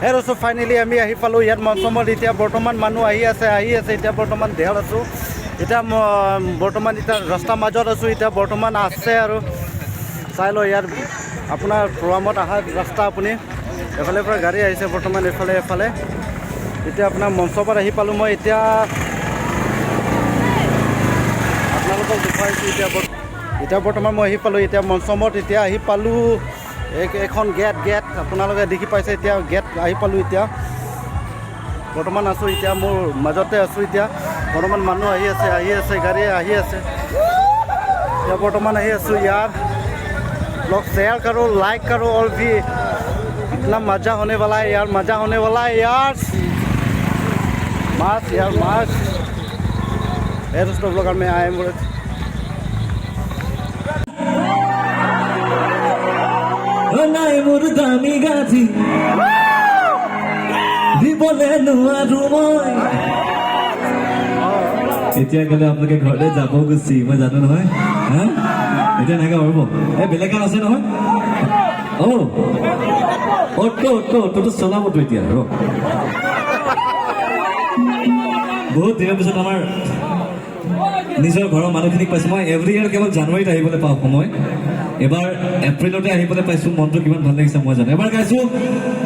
হে দোস্ত, ফাইনেলি আমি আহি পালোঁ ইয়াত মঞ্চমত। এতিয়া বৰ্তমান মানুহ আহি আছে, আহি আছে। এতিয়া বৰ্তমান দেহত আছোঁ। এতিয়া বৰ্তমান এতিয়া ৰাস্তাৰ মাজত আছোঁ। এতিয়া বৰ্তমান আছে আৰু চাই লওঁ ইয়াত আপোনাৰ প্ৰগ্ৰামত অহা ৰাস্তা। আপুনি এফালৰ পৰা গাড়ী আহিছে বৰ্তমান এইফালে এফালে। এতিয়া আপোনাৰ মঞ্চৰ পৰা আহি পালোঁ মই। এতিয়া আপোনালোকক দেখুৱাইছোঁ। এতিয়া বৰ্তমান মই আহি পালোঁ এতিয়া মঞ্চমত। এতিয়া আহি পালোঁ এইখন গেট, গেট আপোনালোকে দেখি পাইছে। এতিয়া গেট আহি পালোঁ। এতিয়া বৰ্তমান আছোঁ, এতিয়া মোৰ মাজতে আছোঁ। এতিয়া বৰ্তমান মানুহ আহি আছে, আহি আছে, গাড়ী আহি আছে। এতিয়া বৰ্তমান আহি আছোঁ यार। लोग शेयर करो, लाइक करो और भी इतना मज़ा होने वाला है यार, मज़ा होने वाला है यार। मस्त यार, मस्त है दोस्तों। ब्लॉगर में आए बोले। নাই মোৰ দামী গাঁঠি, দিবলে নোৱাৰো মই। এতিয়া গ'লে আপোনালোকে ঘৰলৈ যাব গুচি, মই জানো নহয়। হা, এতিয়া নাগাব, ৰ'ব। এই বেলেগ গান আছে নহয়। অ' অটো অটো অটোটো চলাবতো এতিয়া, ৰ। বহুত দিনৰ পিছত আমাৰ নিজৰ ঘৰৰ মানুহখিনিক পাইছোঁ। মই এভৰি ইয়াৰ কেৱল জানুৱাৰীত আহিবলৈ পাওঁ সময়, এবাৰ এপ্ৰিলতে আহিবলৈ পাইছোঁ। মনটো কিমান ভাল লাগিছে মই জানো। এবাৰ গাইছোঁ,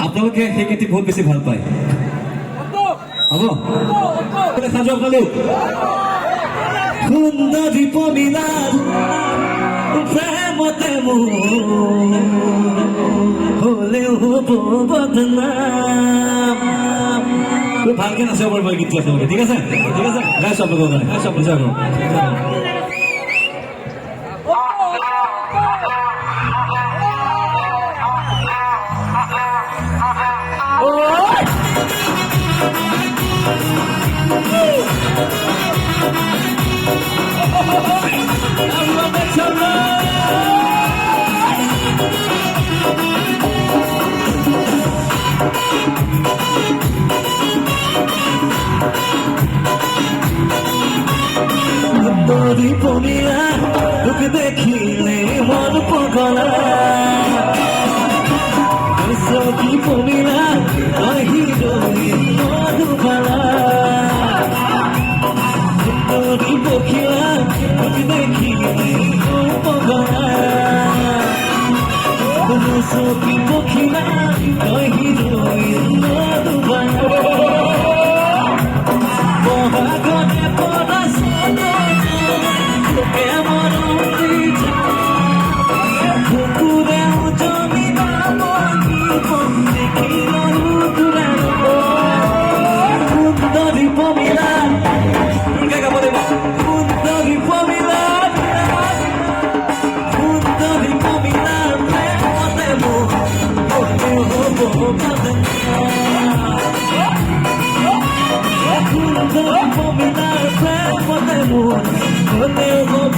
আপোনালোকে সেই গীতটি বহুত বেছি ভাল পায়। হ'ব, সাজু আপোনালোক? সুন্দৰী পমিলাৰ প্ৰেমতে মোৰ হ'লেও হ'ব বদনাম। ভালকে নাচিব পাৰিব এই গীতটো আপোনালোকে। ঠিক আছে, ঠিক আছে, গাইছোঁ আপোনালোকৰ কাৰণে, গাইছোঁ, আপোনালোকৰ কাৰণে। সুন্দৰী পমিলা, তোক দেখিলে মন পগলা। সখী পমিলা, তই হিৰইন মধুবালা। সুন্দৰী পখিলা, তোক দেখিলে মন পগলা। সখী পখিলা, তই হিৰইন মধুবালা। বহাগতে পৰা তোকে মৰম দি কুকুৰে উজনি দেখি সুন্দৰী পমিলা। জোৰকে গাব লাগিব। সুন্দৰী পমিলা, সুন্দৰী পমিলা, প্ৰেমতে মোৰ হ'ব সুন্দৰী পমিলাৰ প্ৰেমতে মোৰ হ'লেও হ'ব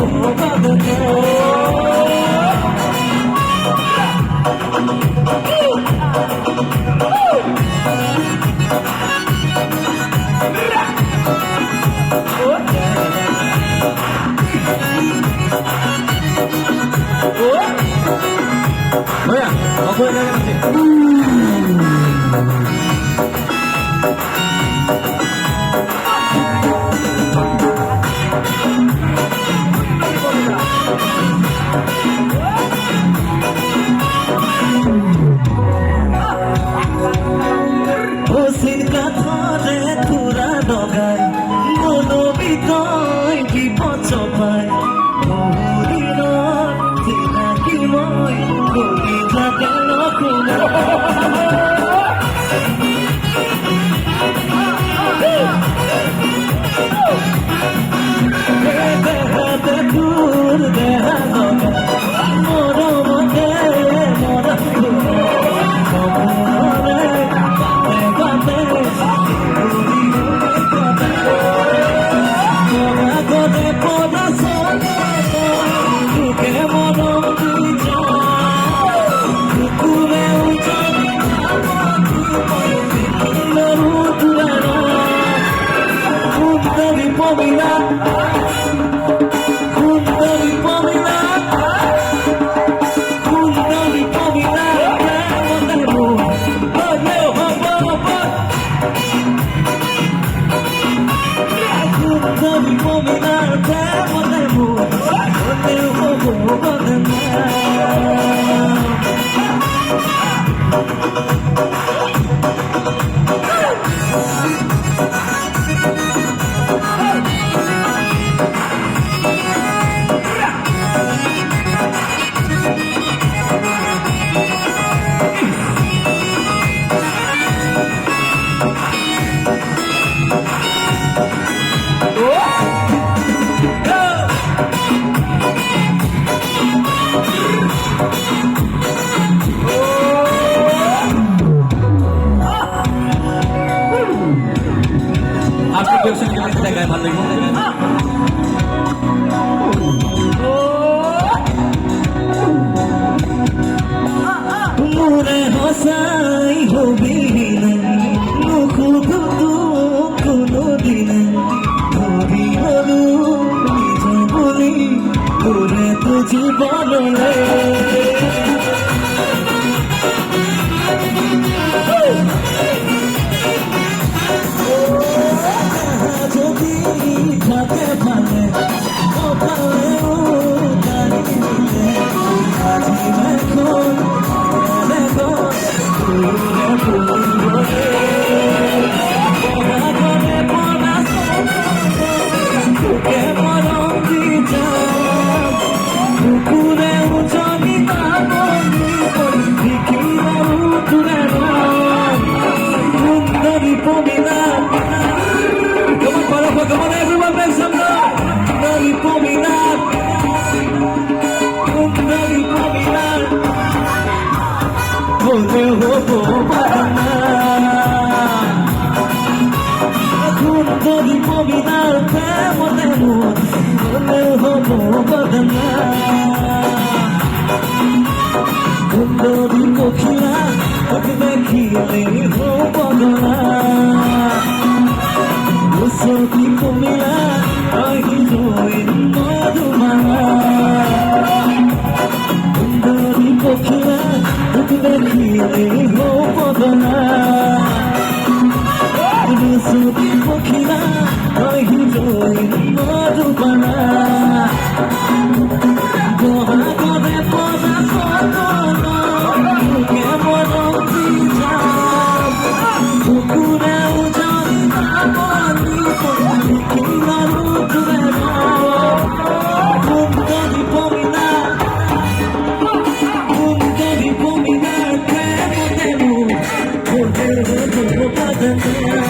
দিয়কচোন, তেতিয়া গাই ভাল লাগিব। মোৰে সঁচাই হবিনে, নুসুধো তোক কোনোদিনে, ধৰি গলো নিজ বুলি মোৰে তো জীৱনলে। যদি থাকে ভালে কপালেও টানিলে, আজি এখন বহাগৰে পৰা তোকে মৰম দি যাম, কুকুৰে উজনি নামনি দেখিলে ৰং সুন্দৰী Pomila. Come on, Parapa, come on, everyone, make some noise. সুন্দৰী পমিলা, সুন্দৰী পমিলা, হলে হব বাহানা। সুন্দৰী পমিলাৰ প্ৰেমতে মোৰ হলে হব বাহানা। সুন্দৰী পখিলা, তোক দেখিলে হব পগলা। সখী পমিলা, আহি জয় মধুমালা। সুন্দৰী পখিলা, তোক দেখিলে হব পগলা। সখী পখিলা, আহি জয় মধুমালা। বহাগৰে পৰা তোকে মৰম দি যাম, কুকুৰে উজনি নামনি সুন্দৰী পমিলা, সুন্দৰী পমিলাৰ প্ৰেমতে মোৰ হলে হব বাদনা।